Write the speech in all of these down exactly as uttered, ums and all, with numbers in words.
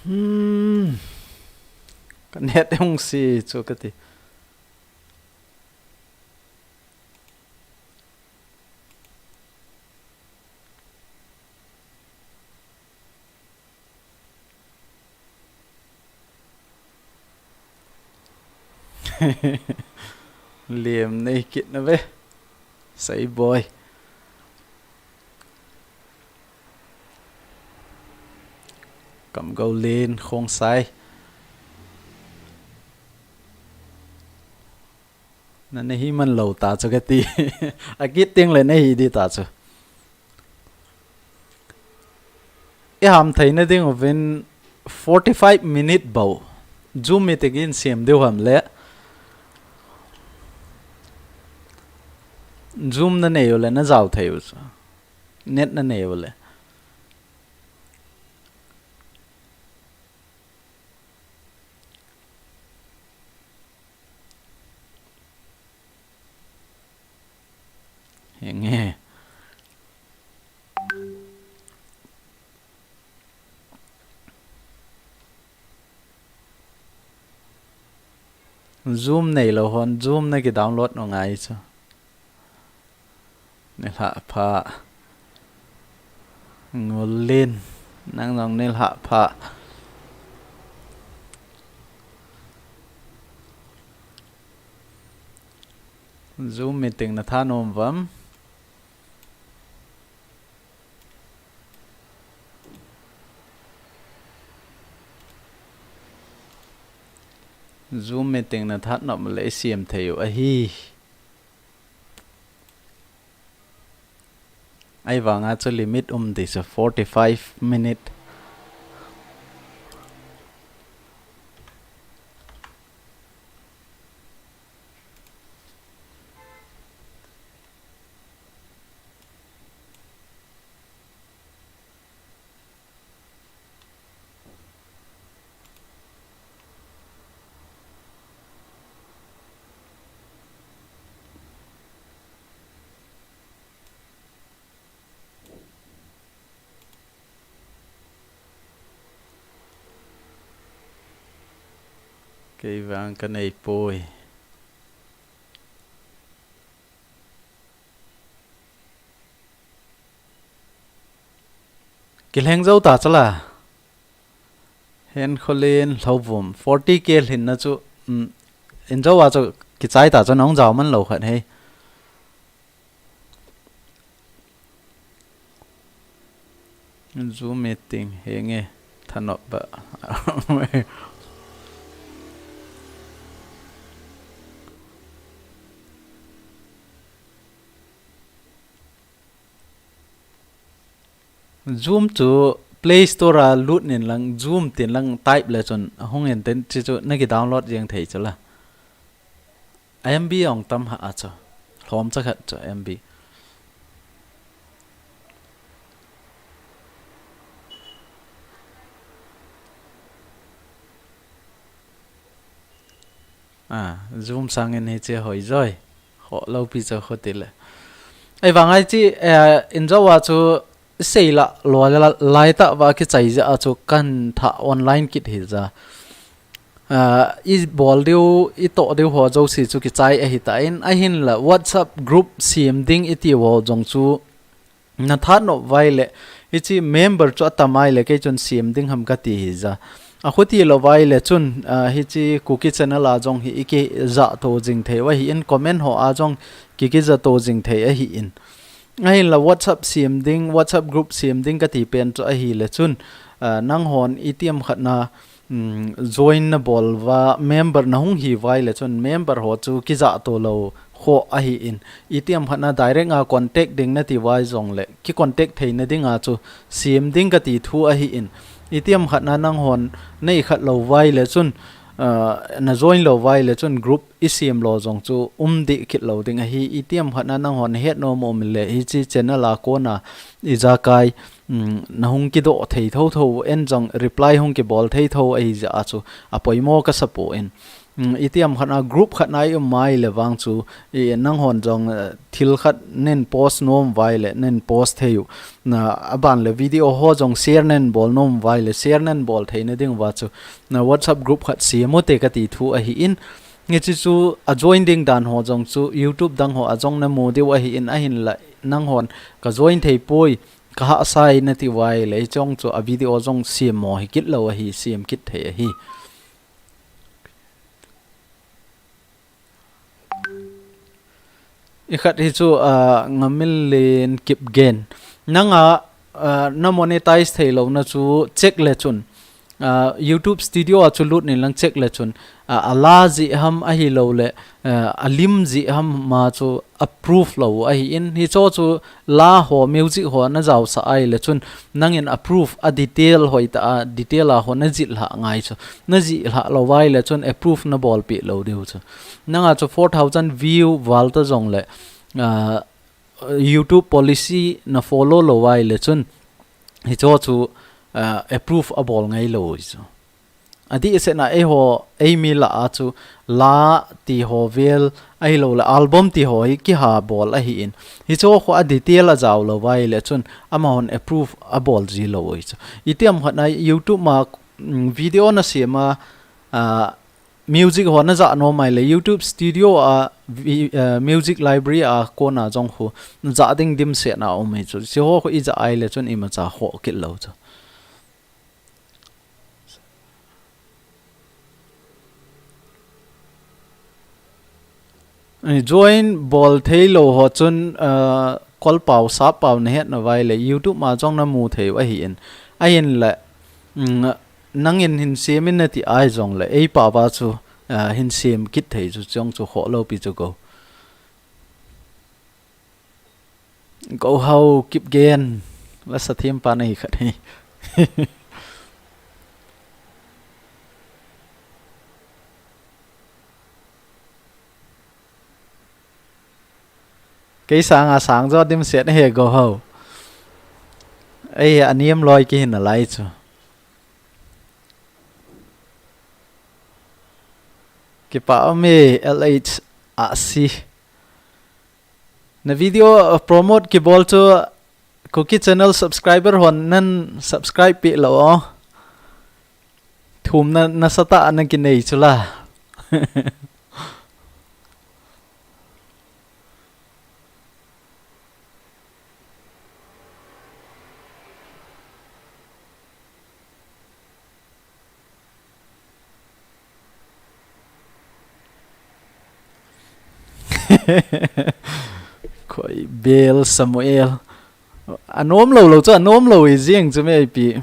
Hmm. Ka net hung si chu ka ti. Liam nei kit na ve. Sei boy. Kam go len khong sai. Na nei hi man lo ta chu ka ti. A kit ting le nei hi di ta chu. I ham theina ding uvin forty-five minute bou. Zoom meeting in siam diu ham le. Zoom na nei u le na zau thei u chu. Net na nei u le. Henge. Zoom nei lo hon, Zoom na ki download u ngai chu. Nilhah pha. Ngul len. Nang jong nilhah pha. Zoom meeting na thanom vam. Zoom meeting na that nom le i siam thei u ahi. Ahivanga chu limit um ti chu forty-five minute. Kei vang ka nei poi. Kilheng jou ta chala. Hen kholin lhovum forty K lhinna chu, um, in jou a chu kichai ta chu nong jao man lo khat hei. Zoom meeting henge thanop ba. Zoom chu Play Store a lut nin lang Zoom tin lang type le chun ahung in tin chi chu na ki download jeng thei chu la. M B ong tam ha a chu. Lhom cha khat chu M B. A, Zoom sangin hiche hoi joi. Ho lo pi chu ho ti le. Ei vang ai chi, eh, in jo a chu sei la lo la, lai ta va kichai ja a chu kan tha online kit hi ja. Ah, i bol diu, i to diu ho jo si chu kichai ahi ta in, ahin la WhatsApp group siam ding i ti ho jong chu na that nop vai le, hichi member chu atam ai le, kei chun siam ding ham ka ti hi ja. A khuti lo vai le chun, ah, hichi Kuki channel a jong hi i ki ja to jing thei u ahi in, comment ho a jong ki ki ja to jing thei ahi in. Ahin la WhatsApp siam ding, WhatsApp group siam ding ka ti pen chu ahi le chun, ah, nang hon i tiam khat na, um, join na bol va, member na hung hi vai le chun member ho chu ki ja to lo kho ahi in. I tiam khat na direct a contact ding na ti vai jong le, ki contact thei na ding a chu siam ding ka ti thu ahi in. I tiam khat na nang hon nei khat lo vai le chun, ah, na join lo vai le chun group i siam lo jong chu um di kit lo ding ahi. I tiam khat na nang hon het nom um le, hichi channel a kona i ja kai, um, na hung ki do thei tho tho, en jong reply hung ki bol thei tho ahi ja a chu a poimo ka sa po in. Mm, itiham khat na group khat na i um mai le vang chu, i nanghon jong, eh, thil khat nen post nom vai le nen post thei u. Na aban le video ho jong share nen bol nom vai le share nen bol theina ding uva chu, na WhatsApp group khat siam u te kati thu ahi in. Hiche chu a join ding dan ho jong chu YouTube dang ho a jong na mu diu ahi in, ahinla nanghon ka join thei poi, ka hahsa e nati vai le, hiche jong chu a video jong siam mo hi kit lou ahi, siam kit thei ahi. I khat hi chu, ah, Ngamillen Kipgen. Nanga, ah, na monetize thei louna chu check le chun, ah, YouTube Studio a chu lut nin lang check le chun, ah, a la jeh ham ahilou le, ah, a lim jeh ham ma chu approve lou ahi in. Hicho chu la ho, music ho na jaosah ai le chun, nangin approve a detail hoi ta a, detail a ho na jih lha ngai chu. Na jih lha lou vai le chun approve na bolpeh lou diu chu. Nanga chu four thousand view val ta jong le, ah, YouTube policy na follow lou vai le chun, hicho chu, ah, approve a bol ngai lou hi chu. Adih seh na eiho, eimi lah a chu la ti ho vel ahilou le album ti ho hi kiha bol ahi in. Hicho khu a detail a jao lou vai le chun amahon approve a bol ji lou hi chu. Itiham khat na YouTube ma, mm, video na siam a, ah, music ho na jah nom ai le YouTube Studio a vi-, eh, music library a kona jong khu na jah ding dimset na um hi chu. Hiche ho khu i jah ai le chun imacha khoh kit lou chu. Ani join bol thei lou ho chun, ah, kol pau, sap pau na het na vai le YouTube ma jong na mu thei u ahi in. Ahin le, mm, nangin hin siam in nati ai jong le, ei pau va chu, ah, hin siam kit thei chu jong chu khoh lou pi chu ko. Go hau, Kipgen. La sa thiam pa na hi khat hi. Kei sanga sang jo dimset he go hau. Ei, a niam loi kihi nalai chu. Kipa um e, L H A C. Na video, uh, promote kibol chu Kuki channel subscriber hon nan subscribe peh lou o. Thumna nasatah a na kinei chu la. Khoi Bel Samuel. Anom lou lou chu, anom lou hi jing chu me ipi.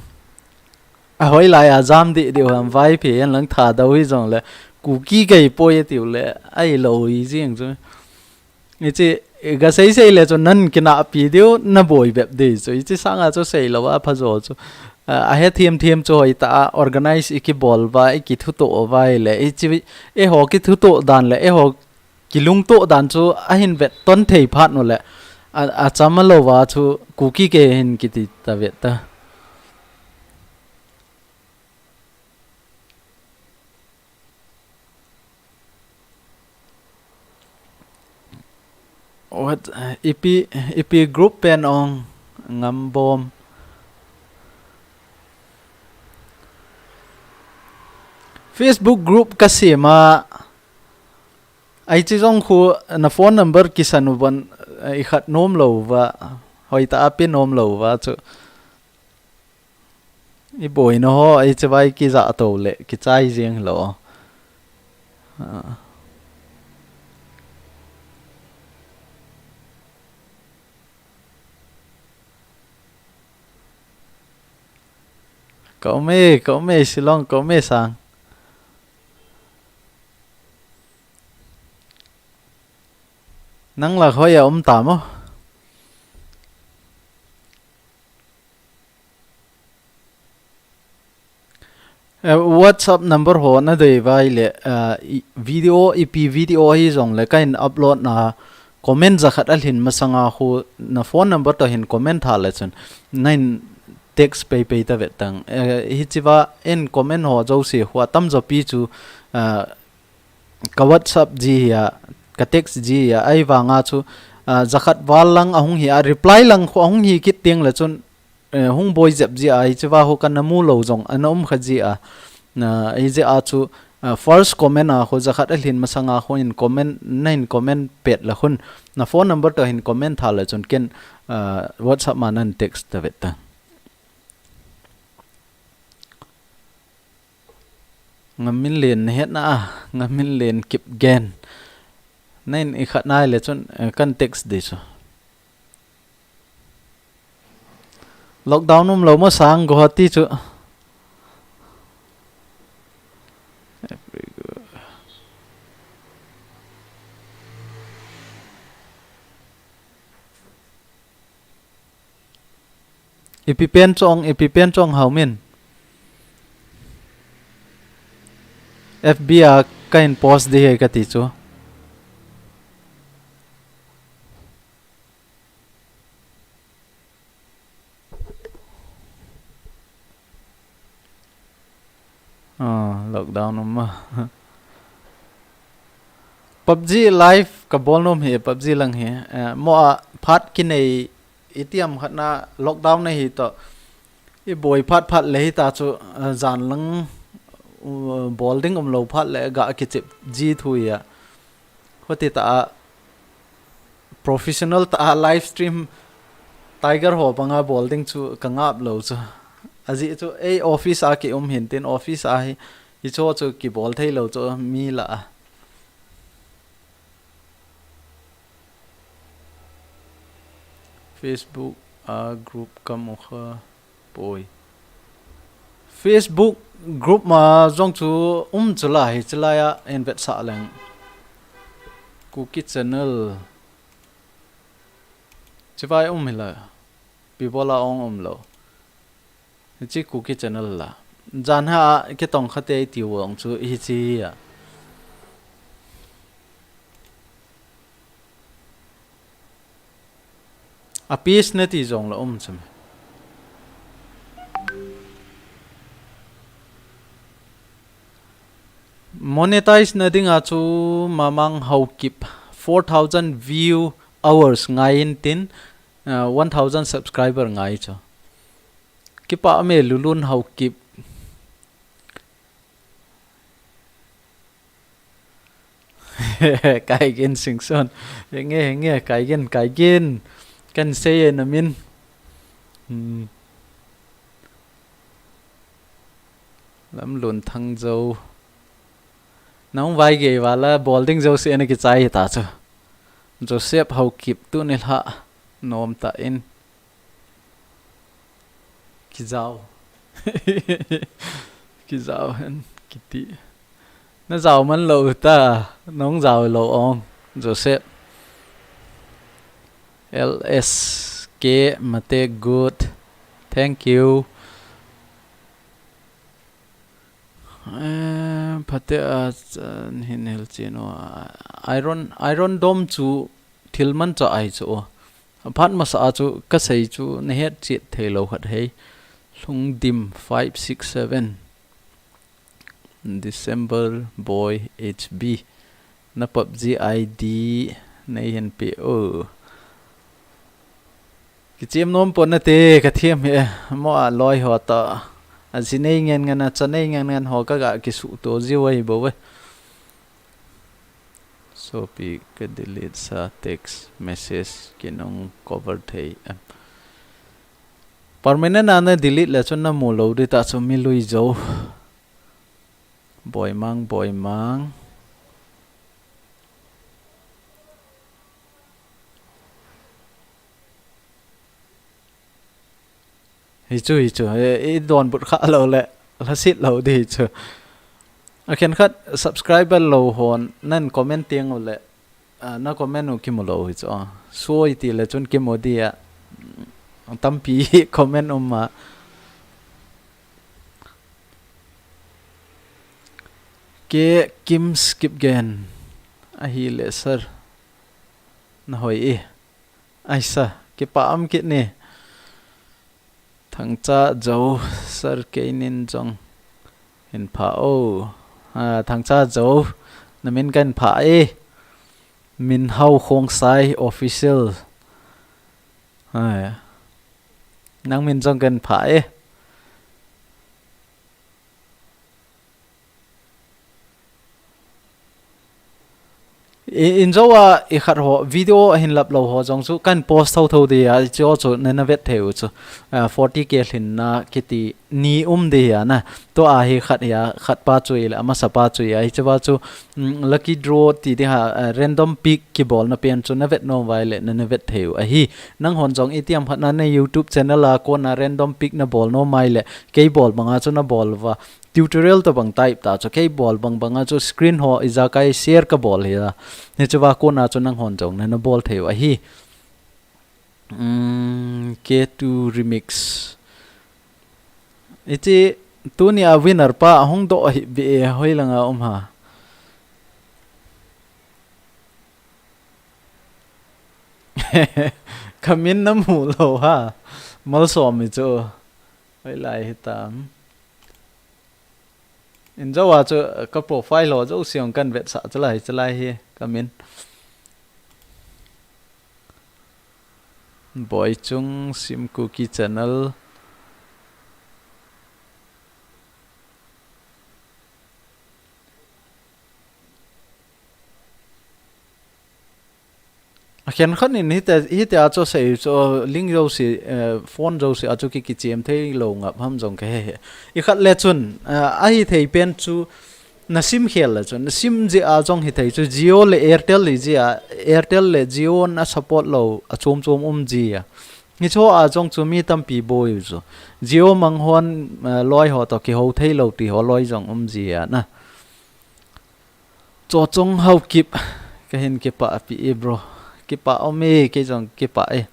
A hoilai a jam deh deh u ham, Vaiphei hen lang Thadou hi jong le, Kuki kei poi atiu le, ahilou hi jing chu. Hiche, ga sei sei le chu nan kinahpi diu, na boi bep ding chu. Hiche sanga chu sei lou a pha jo chu. A, a he thiam thiam chu hoitah a, organize i kibol uva, i kithutoh uva ahile. Hiche, eiho kithutoh dan le, eiho kilungtoh dan chu ahin vet ton thei phat u le. A, acham lou va chu Kuki kei hin kiti ta vet ta. What, eh, ipi, ipi group pen ong Ngambom. Facebook group ka siam a, hiche jong khu na phone number kisan u bon, eh, i khat nom lou va, hoitah a pe nom lou va chu. I boina ho, hiche vai kija to le, kichai jeng lou. Ah. Ka um e, ka um e, Shillong, ka um e sang. Nang la hoi a um ta mo? Eh, WhatsApp number ho na dei vai le, eh, i, video, ipi video hi jong le ka in upload na comment jakhat alhin masanga khu na phone number to hin comment tha le chun na in text pei pei ta vet tang. Eh, hiche va in comment ho jouse khu atam jo pi chu, eh, ka WhatsApp ji hi a, ka text ji hi a, ahivanga chu, ah, jakhat val lang ahung hi a, reply lang khu ahung hi kit teng le chun, eh, hung boi jep ji a, hiche va khu kana mu lou jong ana um kha ji a. Na, hijeh a chu, ah, first comment a khu jakhat alhin masanga khu in comment, na hin comment pet le khun, na phone number toh hin comment tha le chun ken, ah, WhatsApp ma nan text ta vet ta. Ngaminlen na hetna a, Ngaminlen Kipgen. Nahin i khat nai le chun, eh, kan text di chu. Lockdown um lou mo sang go ti chu. Ipi pen chong, ipi pen chong hao min. F B a kahin post di hi kati chu. Ah, lockdown um ma. PUBG live ka bol nom hi, PUBG lang hi. Eh, mo a phat kinei itiam khat na lockdown na hi to. I boi phat phat le hita chu, eh, jan lang, uh, bol ding um lou phat le ga kichep ji thu ya. Khoti ta a professional ta a live stream Tiger ho banga bol ding chu ka ngap lou chu. Ajeh chu ei office a ki um hin tin office a hi, hicho chu ki bol thei lou chu mi la a. Facebook a group ka mu kha poi. Facebook group ma jong chu um chu la hi chu la ya en vet sa leng. Kuki channel. Chivai um hi la. Pi bola ong um lou. Hiche Kuki channel la. Jan ha a kitong kha te ti vang chu hiche hi a. A peace na ti jong la um chu me. Monetize na dinga chu Mamang Haokip four thousand view hours ngai in tin, uh, one thousand subscriber ngai chu. Kipa me Lulun Haokip. Kaigin Singson. Henge, henge, kaigin, kaigin. Kan sei e na min. Hmm. Lamlun Thangjo. Nang vai gei vala bol ding jo se na kichai ta chu. Joseph Haokip tuni lha nom ta in. Kijao. Kijao hen kiti. Na jao man lou ta, nong jao lou ong, Joseph. L S K Mate good. Thank you. Eh, phate a, chan hin hel chin o, a, Iron, Iron Dome chu thil manchah ahi chu o. Phat masa a chu ka sei chu na het chet thei lou khat hei. Lhungdim five six seven. December Boy H B. Na PUBG I D nei hin pe o. Kichem nom pon nate ka thiam hi e. Mo a loi ho ta. A ji nei ngen ngen a cha nei ngen ngen ho ka ga kisuh to ji wai bo we. Sopi ka delete sa text message kinung cover thei em. Permanent a na delete le chun na mu lou di ta chu mi lui jo. Boimang, Boimang. Hi chu, hi chu. E, i donbut kha lou le, lhasit lou di hi chu. A khenkhat subscriber lou hon, nan comment teng u le, a, na comment u kimu lou hi chu. A, soi ti le chun kimu di a. Tampi comment um a. Ke Kim Skipgen. Ahile sir. Na hoi e. Aisa, kipa um kit ni. Thangcha Jo, sir keinin jong hin pha o. A, Thangcha Jo, Na min kan pha e. Min Hau Khongsai Official. Ai. Nang min jong kan pha e. I, in jo a i khat ho, video ahin lap lou ho jong chu kan post tho tho dia, chu chu na na vet thei u chu. Ah, forty K lhinna kiti ni um dia na. Tua hi khat hia, khat pa chu ile, amasa pa chu ia, hiche va chu, mm, lucky draw ti di ha, ah, random pick kibolna pen chu na vet nom uva ile, na na vet thei u ahi. Nang hon jong itiham khat na na YouTube channel a kona random pick na bol nom uva ile, kei bol banga chu na bol uva. Tutorial tobang type ta chu kei bol bang banga chu screen ho ijakai share ka bol hi a. Hiche va kona chu nang hon jong na na bol thei u ahi. Mm, K two Remix. Hiche tuni a winner pa ahung doh ahi be e, hoi langa um ha. Ka min na mu lou ha. Malsom i chu. Hoi lai hitam. In jo a chu ka profile ho jouse jong kan vetsah chalai, chalai hi ka min. Boichung Sim Kuki Channel. A khenkhat in hiti, hiti a chu sei chu link jouse, eh, phone jouse a chu ki, kichem thei lou ngap ham jong ka he he. I khat le chun, eh, ahi thei pen chu na sim khel le chun, na sim jeh a jong hi thei chu Jio le Airtel hi jeh a, Airtel le Jio na support lou a chom chom um ji a. Hiche a jong chu mi tampi boi u chu. Jio mang hon, eh, loi ho toh kihou thei lou ti ho loi jong um ji a na. Chochong Haokip, ka hin kipah pi e bro. Kipah um e, kei jong kipah e.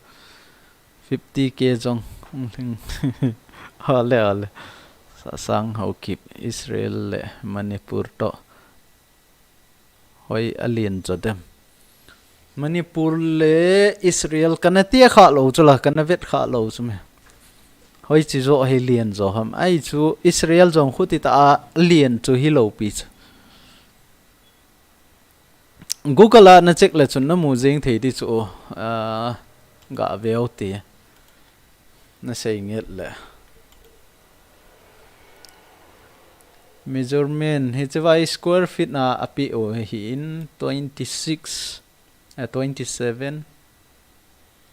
Fifty K jong, um, hing. Ole, ole. Sasang Haokip, Israel le Manipur toh. Hoi a lien jo dem. Manipur le Israel kana tia kha lou chu la, kana vet kha lou chu me. Hoi chi jo hi lien jo ham. Ai chu Israel jong khuti ta a lien chu hi lou pi chu. Google a na check le chun na mu jing thei ti chu, ah, ga veu ti. Na sei nget le. Measurement, hiche va square feet na a pe u hi in twenty-six, eh, twenty-seven.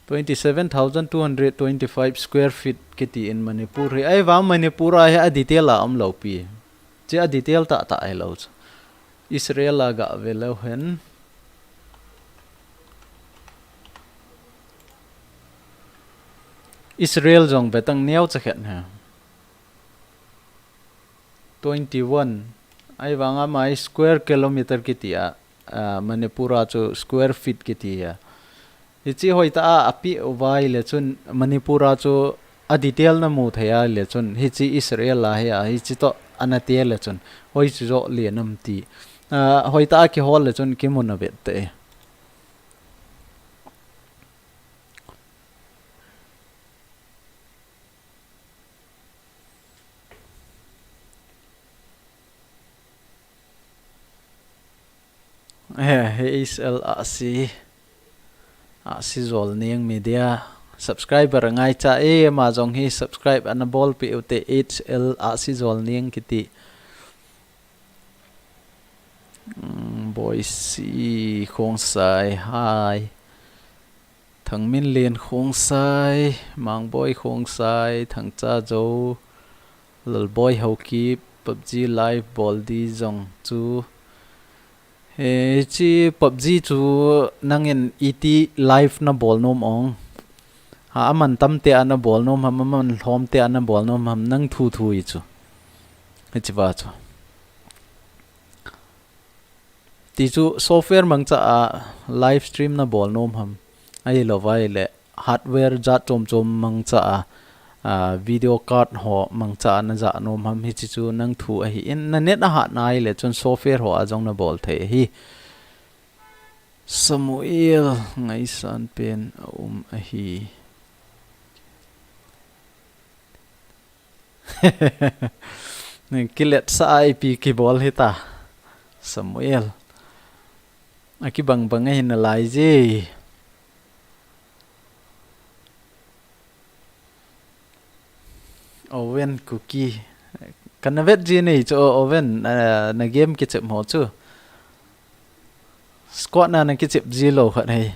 Twenty-seven thousand two hundred twenty-five square feet kiti in Manipur hi. Ahivang Manipur a hi a detail a um lou pi. Chi a detail tah tah hi lou chu. Israel a ga ve leu hen. Israel jong ve tang neo cha khen ha. Twenty-one. Ahivang a mai square kilometer kiti a. Ah, Manipur a chu square feet kiti a. Hichi hoi ta a, a pe u vai le chun Manipur a chu a detail na mu thei a le chun hichi Israel a hi a, hichi toh ana te le chun hoi chu jo le nam ti. Ah, hoi ta a kihol le chun kimu na vet te. He, he is el a si. A si jol ning media. Subscriber ngai cha e, ma jong hi subscribe ana bol pi u te H L a si jol ning kiti. Mm, Boisi Khongsai, hi. Thangminlen Khongsai, Mangboi Khongsai, Thangchajo, Lalboi Haokip, PUBG live bol di jong chu. Hichi PUBG chu nangin iti live na bol nom ong. Ha, aman tam te ana bol nom ham, aman lhom te ana bol nom ham, nang thu thu i chu. Hichi va chu. Ti chu software mangcha a live stream na bol nom ham. Ahilou vai le hardware jat chom chom mangcha a, a, video card ho mangcha a na ja nom ham, hichi chu nang thu ahi in, na net a hat nai le chun software ho a jong na bol thei ahi. Samuel Ngaisan pen a um ahi. Kilet sa a ipi kibol hita. Samuel. Akibang bang ahi nalai je. Oven cookie. Kana vet ji nei chu oven, ah, na game kichep mo chu. Squad na na kichep ji lou khat hei.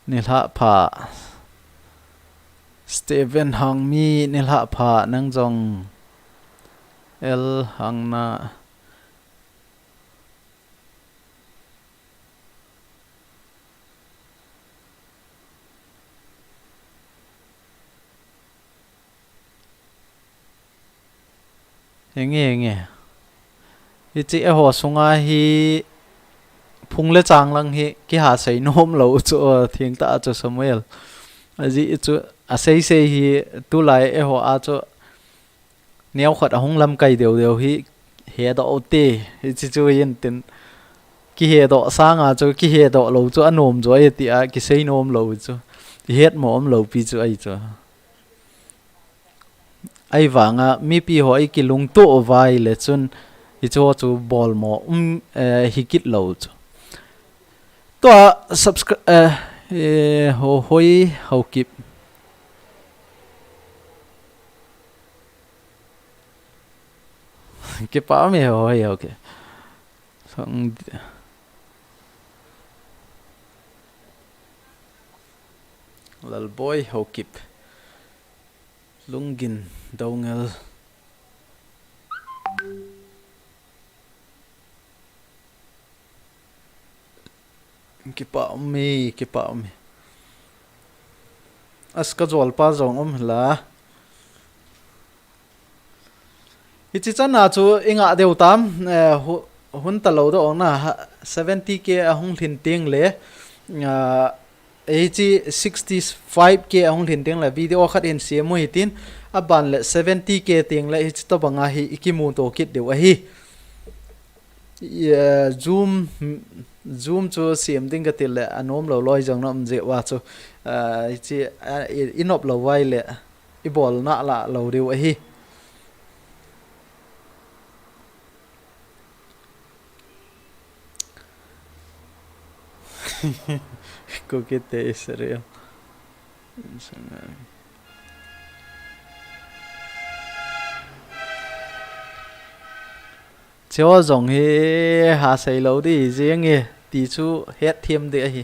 Nilhah pha. Steven Hangmi nilhah pha nang jong. El Hangna. Henge, henge. Hiche eiho sunga hi phung le chang lang hi kihasei nom lou chu, thengtah a chu Samuel. Ajeh chu asei sei hi tulai eiho a chu neokhat ahung lamkai deu deu hi hedoh u te, hiche chu hin tin kihedoh sanga chu kihedoh lou chu anom jo e tia kisei nom lou chu. Ihet mo um lou pi chu ahi chu. Ahivanga mipi ho ikilungto uva ahile chun hiche ho chu bol mo um, eh, hikit lou chu. Tua subscri-, eh, eh, ho hoi ho kip. Kipa mi ho hoi ho kip. Sang di-, Lalboi ho kip. Lunggin Dongel. Kipa um e, kipa um e. As ka jol pa jong um la. Hichi chan a chu i ngah deu tam, eh, hu-, hun ta lo dong na, ha, seventy K a hung lhin teng le, ah, hichi sixty-five K a hung lhin teng le video khat in siam u hitin, a ban le seventy K teng le hichi to banga hi i kimu to kit deu ahi. I, eh, Zoom, Zoom chu siam ding ka ti le, a nom lo loi jong na um jeh uva chu, ah, hichi, ah, i, i nop lo uva ahile, i bol na la lo deu ahi. Kuki te Israel. Cheo jong hi ha sei lo di jing e, ti chu het thiam di ahi.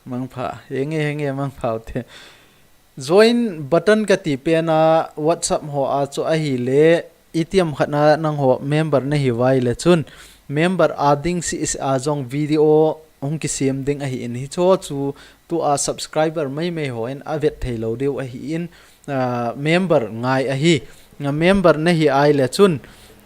Mangpha, henge, henge, mangpha u te. Join button ka ti pen a WhatsApp ho a chu ahile, itiham khat na nangho member na hi uva ahile chun, member a ding seh seh a jong video hung kisem ding ahin, hicho chu tua subscriber mai mai hon a vet thei lo diu ahin, ah, member ngai ahi. Nga member na hi ahile chun,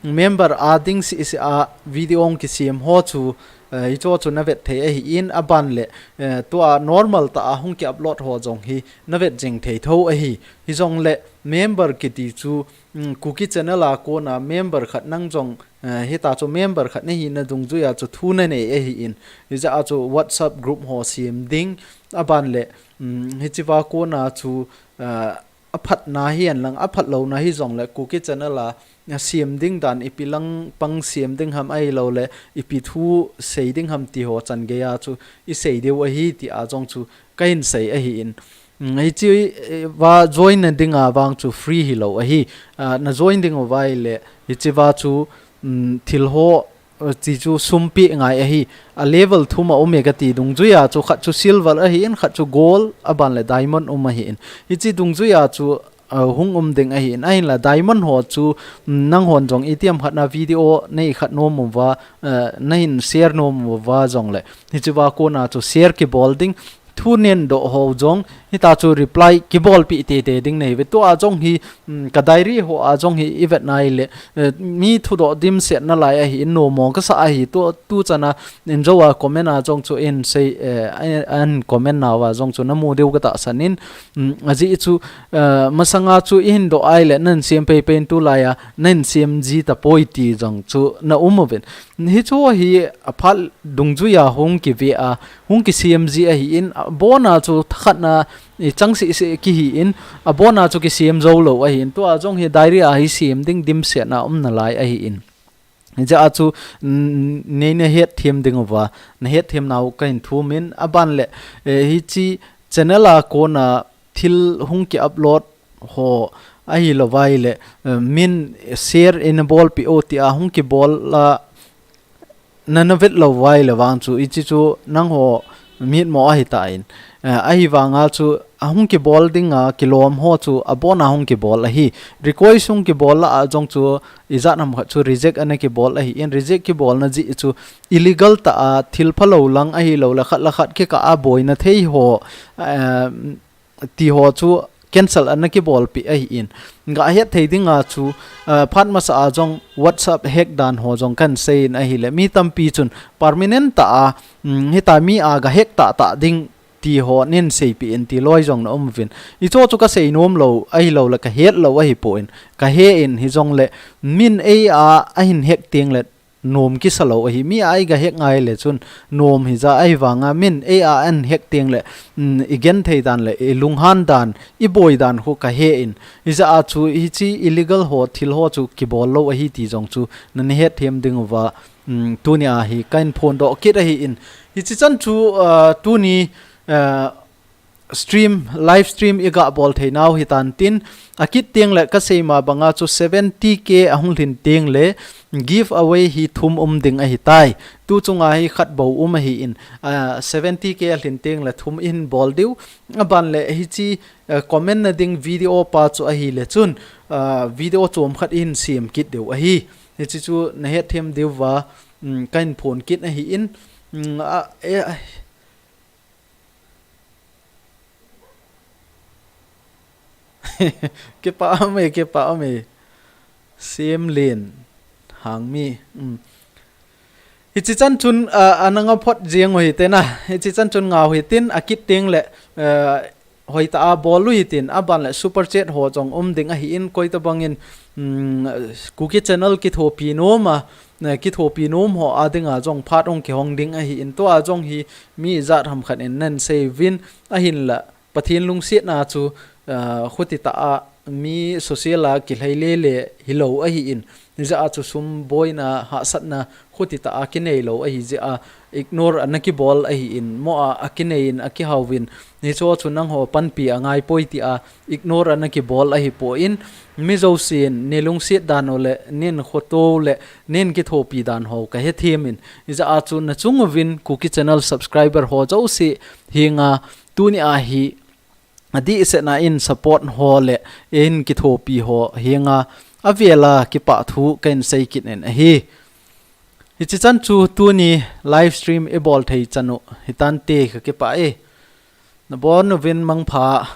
member a ding seh seh a video hung kisem ho chu, eh, hicho chu na vet thei ahin, a ban le, eh, tua normal tah a hung ki upload ho jong hi na vet jing thei tho ahi. Hijong le member kiti chu, mm, Kuki channel a kona member khat nang jong, eh, hita chu member khat na hina dungjui a chu thu na nei ahin. Hijeh a chu WhatsApp group ho sem ding, a ban le, mm, hichi va kona chu, eh, a phatna hihen lang, a phat louna hijong le Kuki channel a, a sem ding dan ipi lang pang sem ding ham ahilou le, ipi thu sei ding ham ti ho chan gei a chu i sei diu ahi ti a jong chu ka hin sei ahin. Mm, hichi, eh, va join na ding a vang chu free hi lo ahi. Ah, na join ding uva ahile, hichi va chu, mm, thil ho, eh, chi chu sum pe ngai ahi. A level thum a um e ka ti dungjui a chu khat chu silver ahin, khat chu gold, a ban le diamond um ahin. Hichi dungjui a chu, eh, hung um ding ahin. Ahinla diamond ho chu, mm, nang hon jong itiham khat na video nei khat nom uva, eh, na hin share nom uva jong le. Hichi va kona chu share kibol ding. Thu nen doh ho jong, hita chu reply kibol pi tete ding nei ve. Tua jong hi, mm, ka diary ho a jong hi i vet na ahile, eh, mi thudoh dimset na lai ahin, nom mong ka sa ahi, tu, tu chan a, in jo a comment a jong chu in sei, eh, an, an comment nauva jong chu na mu diu ka tahsan in, mm, ajeh chu, eh, masanga chu i hin doh ahile, nan sem pei pei in tulai a, nan sem ji tapoi ti jong chu na um uvin. Hichu hi a phat dungjui a hung kive a, hung kisem ji ahin, a bon a chu thakhat na i chang sisi kihi in, abona chu kisem jou lou ahi in, tua jong hi diary a hi sem ding dimset na um nalai ahi in. Hijeh a chu, mm, nei na hetthem ding uva, na hetthem nau kahin thum in, aban le, eh, hichi channel a kona thil hung ki upload ho ahilou vai le, eh, min share in bolpeh o tia hung kibol a, na na vet lou vai le vang chu, hichi chu nangho mitmo ahi tan. Eh, ahivanga chu, ahung kibol dinga kilom ho chu, abona hung kibol ahi. Request hung kibol lah a jong chu, ijat ham khat chu reject ana kibol ahi in, reject kibolna jeh chu, illegal tah a, thil phalou lang ahilou le, khat le khat kikah a boina thei ho, eh, ti ho chu cancel ana kibolpeh ahi in. Gahet thei dinga chu, ah, phat masa a jong WhatsApp hack dan ho jong kahin sei in ahile. Mi tampi chun permanent tah a, um, hitia mi a ga hack tah tah ding ti ho nin seipeh in ti loi jong na um uvin. Hicho chu kasei nom lou, ahilou le kahet lou ahipoi. Kahe in hijong le min ei a ahin hack teng le nom kisa lou ahi. Mi a iga hack ngai le chun nom hija ahivanga min ei a ahin hack teng le, mm, i genthei dan le, i lunghan dan, i boi dan khu kahe in. Hijeh a chu hichi illegal ho, thil ho chu kibol lou ahi ti jong chu na na hetthem ding uva, mm, tuni a hi kahin phondoh kit ahi in. Hichi chan chu, ah, tuni, ah, stream, live stream iga bol thei nau hitan tin, akit teng le kasei ma banga chu seventy K ahung lhin teng le giveaway hi thum um ding ahitai. Tu chunga hi khat bou um ahi in, ah, seventy K alhin teng le thum ihin bol diu. Aban le hichi, ah, comment na ding video pa chu ahile chun, ah, video chom khat ihin sem kit diu ahi. Hichi chu na hetthem diu va, mm, kahin phon kit ahi in, mm, ah, eh, Kipah ume, kipah ume. Semlen Hangmi. Um. Hichi chan chun, ah, ana nga phot jeng u hite na. Hichi chan chun ngau hitin, akit teng le, ah, hoitah a bol u hitin, aban le super chat ho jong um ding ahi in, koitabang in, um, Kuki channel kithopi nom a, eh, kithopi nom ho a dinga jong phat hung kihong ding ahi in, tua jong hi mi jat ham khat in nan sei uvin, ahinla Pathen lungsetna chu, ah, khuti tah a mi social a kilhai lele hilou ahi in, hijeh a chu sum boina hahsatna khuti tah a kinei lou ahi jeh a ignore ana kibol ahi in, mo a, akinei in, akihau vin, hicho chu nangho panpi angai poi tia ignore ana kibol ahipoi in, mi jousen nei lungset dan u le, nei khoto u le, nei kithopi dan ho kahethem in, hijeh a chu nachung uvin Kuki channel subscriber ho jouse henga tuni a hi adihsetna in support ho le, eihin kithopi ho henga avel a kipah thu kahin sei kit in ahi. Hichi chan chu tuni live stream ibol thei chan u hitante, kakipah e. Nabon uvin mangpha.